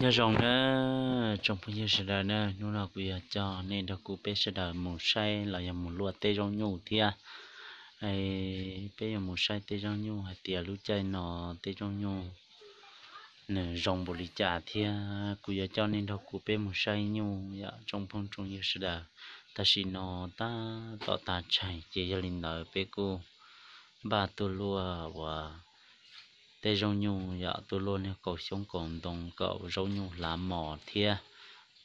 Nyob zoo na, tsoom phooj ywg sawv daws na, hnub no kuv yog coj nej nrog kuv peb sawv daws mus saib los yog mus luaj tej zaub nyuj thiab. Peb yuav mus saib tej zaub nyuj hais tias lub caij no tej zaub nyuj nws zoo npaum li cas thiab kuv yuav coj nej nrog kuv peb mus saib nyuj yom tsoom phooj tsoom ywg sawv daws. Tam sim no tab tom tag tshaim ces yog li ntawd peb kuj npaj tuaj luaj uas tej zaub nyuj yom, tuaj luaj niag kaum xyoob kaum ntoo kaum zaub nyuj hlav mos thiab.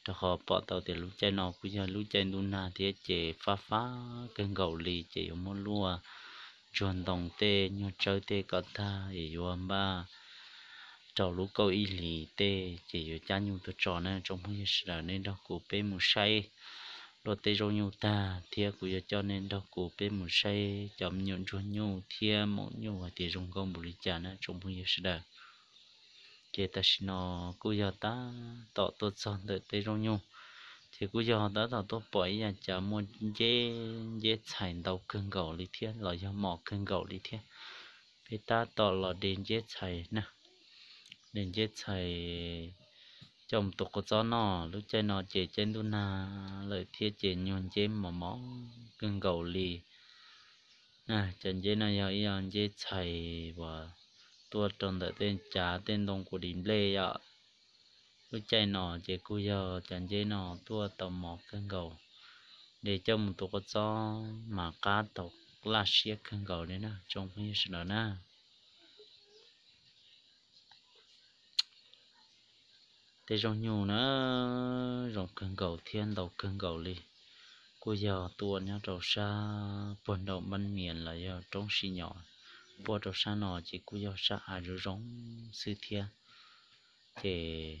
Rau qhov pom tau tias lub caij no kuj yog lub caij ntuj nag thiab ces fab fab kawg nkaus li ces yuav muab luaj ntsuag ntoo tej nyuag tsawb tej kom tag es yuav npaj rau lub kaum ib hlis tej ces yuav cab nyuj tuaj tso na. Tsoom phooj ywg sawv daws nej nrog kuv peb mus saib luaj tej zaub nyuj tag thiab kuv yuav coj nej nrog kuv peb mus saib cov me nyuam ntsuag nyuj thiab maum nyuj hais tias zoo nkauj npaum li cas na tsoom phooj ywg sawv daws. Ces tam sim no kuj yog tab tom tuaj txog ntawm tej zaub nyuj, ces kuj yog tab tom tuaj pom ib yav cav muaj nceb, nceb txhais ntau kawg nkaus li thiab los yog mos kawg nkaus li thiab. Peb tab tom los de nceb txhais na, de nceb txhais coj mus tua kua txob noj. Lub caij no ces caij ntuj nag lawm thiab ces nyuag nceb mos mos kawg nkaus li. Cov nceb no yog ib co nceb txhais uas tuaj rau ntawm tej cav tej ntoo kuv dim nplej yom. Lub caij no ces kuj yog cov nceb no tuaj tau mos kawg nkaus, de coj mus tua kua txob mas qab tau laj siab kawg nkaus li na tsoom phooj ywg sawv daws na. Tej zaub nyuj na zoo kawg nkaus thiab ntau kawg nkaus li. Kuj yog tuaj nyob rau sab puag nraum npab mias los yog roob si nyos, puag rau sab no ces kuj yog sab av zoo zoo xwb thiab. Ces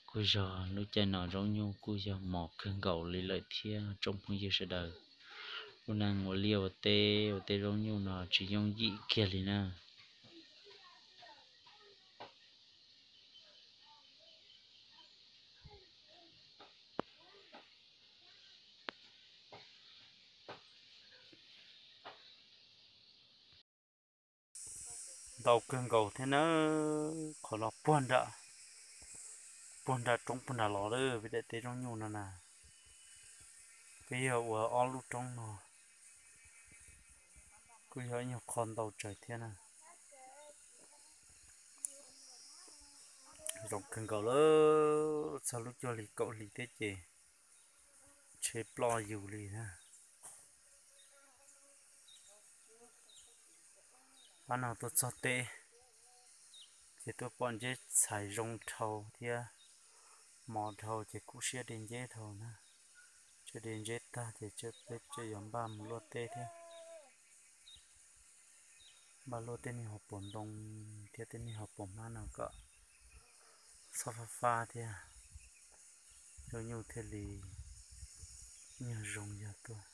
kuj yog lub caij no zaub nyuj kuj yog mos kawg nkaus li lawm thiab tsoom phooj ywg sawv daws. Lub neej ua liaj ua teb ua tej zaub nyuj no tsis yooj yim kiag li na. Ntau kawg nkaus thiab na, qhov no puag nram, puag nram roob puag nram los lawm peb daim teb zaub nyuj no na. Peb yog ua ob lub roob no, kuj yog ib nyuag qho ntau tsawg thiab na. Zoo kawg nkaus lawm, txog lub cuaj hlis kaum hlis thiab ces tsheb ploj yus li na. Pab no tuaj txog teb ces tuaj pom nceb txhais zoo dhau thiab mos dhau ces kub siab de nceb dhau na. Tseem de nceb tag ces peb tseem yuav npaj mus luaj teb thiab. Npaj luaj tej niag hauv paus ntoo thiab tej niag hauv paus hmab no kom txhob fab fab thiab, zaub nyuj thiaj li nyuag zoo yog tuaj.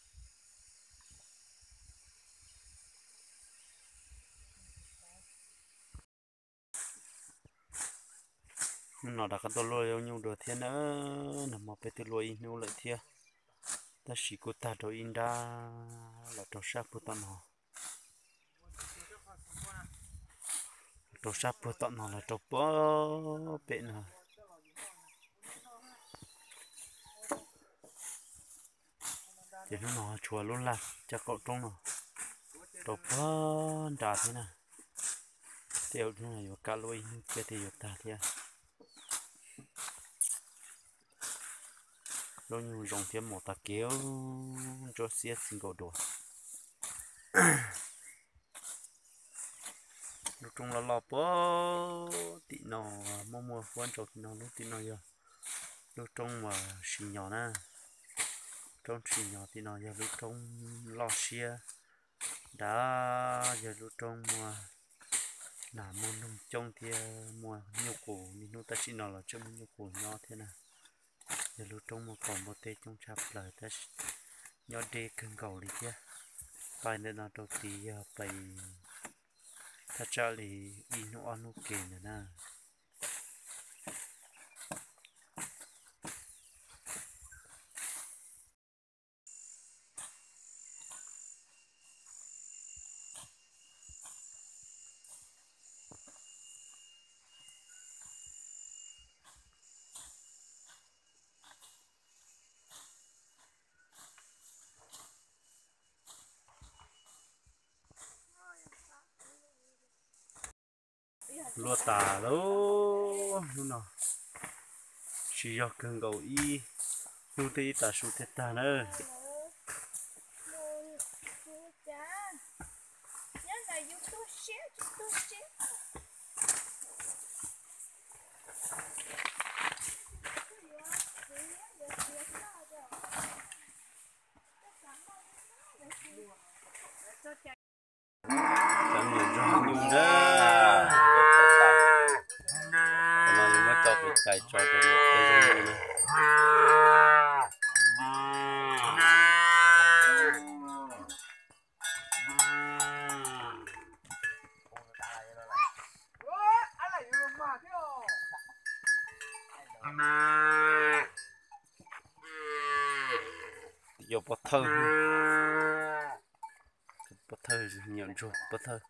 Hnub no rov qab tuaj luaj zaub nyuj dua thiab na, nag hmo peb twb luaj ib hnub lawm thiab, tab sis kuj tag rau ib nrab los rau sab puag tom no. Rau sab puag tom no los rau puag pem no. Ces hnub no tshuav lub laj caj qaum roob no rau puag nrad thiab na. Tej zaum hnub no yuav kam luaj ib hnub kiag thiaj yuav tag thiab. Zaub nyuj zoo thiab mos tag kev, ntsuab xiab txij nkaus dua. Lub roob loj loj puag tim no, muaj muaj huab ntsau tim no, lub tim no yog lub roob uas sis nyos na. Roob sis nyos tim no yog lub roob loj siab nrad, yog lub roob muaj nas muaj noog coob thiab muaj nyuj qus, niaj hnub tam sim no los tseem muaj nyuj qus nyob thiab na. Yog lub roob muaj kaus npua teb coob tshaj plaws tab sis nyob deb kawg nkaus li thiab. Pais ntawm no rau tid yog pais thaj tsam li ib hnub ob hnub ke ntawd na. Luaj tas lawm hnub no, tsis yog kawg nkaus ib hnub twb ib tag su thiaj tag nawb. Cov niam nrog nyuj na, cov no yuav muab tso pem cais tso rau niam peb zoo nyuj na. Yog pov thawj, pov thawj, nyuam ntsuag pov thawj.